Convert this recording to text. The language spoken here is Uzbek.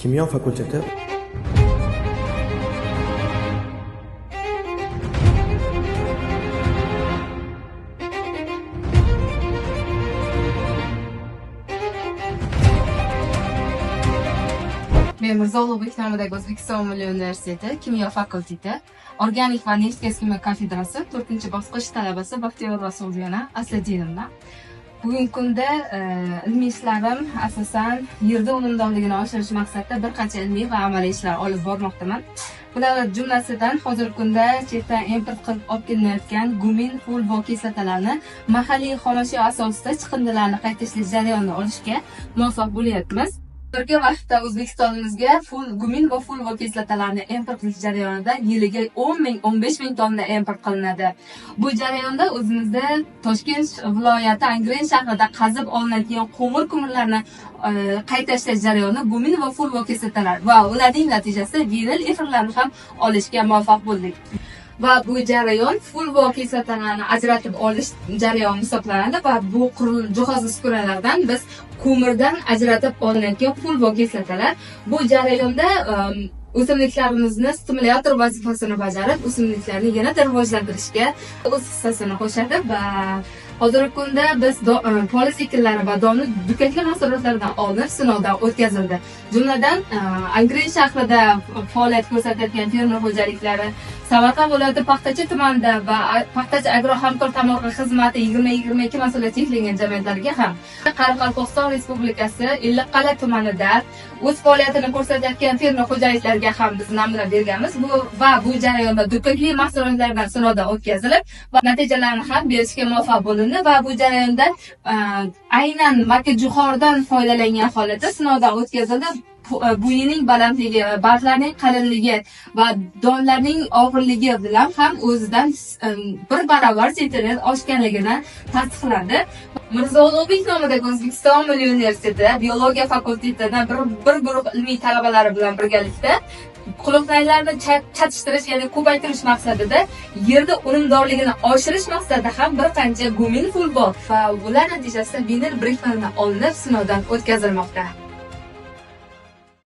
Kimyo fakulteti. Men Mirzo Ulug'bek nomidagi O'zbekiston Milliy universiteti Kimyo fakulteti Organik va neft-gaz kimyo kafedrasi 4-bosqich talabasi Baxtiyorova Sog'diyona Aslidinovna. Bugungi kunda ilmiy ishlarim asosan yerda unumdorligini oshirish maqsadida bir qancha ilmiy va amaliy ishlar olib bormoqdaman. Bular jumlasidan hozirgi kunda chetdan import qilib olib kelinayotgan gumin, fulvo kislotalarni mahalliy xomashyo asosida chiqindilarni qayta ishlash jarayonini olishga muvaffaq bo'lyapmiz. Hozirgi vaqtda O'zbekistonimizga gumin va fulvo kislotalarni import qilish jarayonida yiliga 10 ming, 15 ming tonna import qilinadi. Bu jarayonda o'zimizda Toshkent viloyati Angren shahrida qazib olinadigan qo'ng'ir ko'mirlarni qayta ishlash jarayoni gumin va fulvo kislotalar va ularning natijasida vinil efirlarni ham olishga muvaffaq bo'ldik. Va bu jarayon fulvo kislotalarni ajratib olish jarayoni hisoblanadi va bu jihoz uskunalardan biz ko'mirdan ajratib olinadigan fulvo kislotalar bu jarayonda o'simliklarimizni stimulyator vazifasini bajarib, o'simliklarni yanada rivojlantirishga o'z hissasini qo'shadi va hozirgi kunda biz poliz ekinlari va donni dukkakli mahsulotlaridan olinib sinovdan o'tkazildi. Jumladan, Angren shahrida faoliyat ko'rsatayotgan fermer xo'jaliklari, Samarqand viloyati Paxtachi tumanida va Paxtachi agro hamkor tomorqa xizmati 20-22 mas'uliyati cheklangan jamiyatlarga ham, Qoraqalpog'iston Respublikasi Ellikqal'a tumanida o'z faoliyatini ko'rsatayotgan fermer xo'jaliklariga ham biz namuna berganmiz. Bu jarayonda dukkakli mahsulotlardan sinovdan o'tkazilib va natijalarni ham berishga muvaffaq bo'lindi va bu jarayonda aynan makkajo'xoridan foydalangan holatda sinovdan o'tkazildi. Bo'yining balandligi, barglarning qalinligi va donlarning og'irligi bilan ham o'zidan bir barobar sentner oshganligini tasdiqlandi. Mirzo Ulug'bek nomidagi O'zbekiston Milliy universiteti biologiya fakultetidan bir guruh ilmiy talabalari bilan birgalikda qulupnaylarni chatishtirish, ya'ni ko'paytirish maqsadida yerda unumdorligini oshirish maqsadida ham bir qancha gumin fulvo va bular natijasida vinil birikmalari olinib sinovdan o'tkazilmoqda.